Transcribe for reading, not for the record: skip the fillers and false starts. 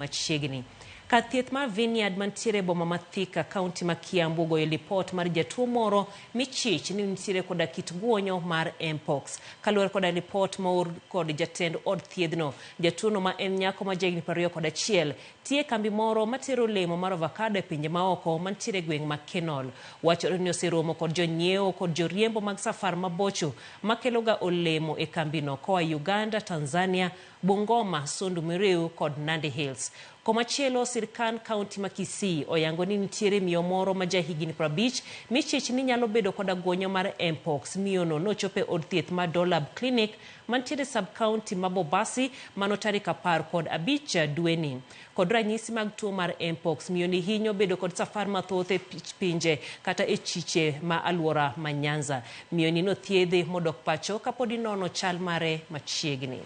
Machiegni. Kar thieth mar Vineyard mantiere e boma ma Thika, kaunti ma Kiambu ogoyo lipot mar jatuo moro michich ni nitiere koda kit guonyo mar Mpox. Kaluwore koda lipot moor kod jatend od thiedhno, jatuono ma en nyako ma jahigni 21 tiyo e kambi moro matero olemo mar avocado e pinje maoko mantiere e gweng' ma Kenol. Wachore ni oseromo kod jonyiewo kod joriembo mag safar mabocho makeloga olemo e kambino koa Uganda, Tanzania, Bungoma, Sondu Miriu kod Nandi Hills. Komachielo, sirkand kaunti ma Kisii oyango ni nitiere miyo moro ma jahigini 50 michich ni nyalo bedo koda guonyo mar Mpox. Miyono nochopo e od thieth ma Dolab Clinic mantiere sub kaunti ma Bobasi mano tarik 15 dweni. Kod ranyisi mag tuo mar Mpox, miyoni hinyo bedo kod safar mathoth e pinje kata e chiche ma aluora ma Nyanza. Miyoni nothiedhi modok pacho kapod inono chal mare machiegni.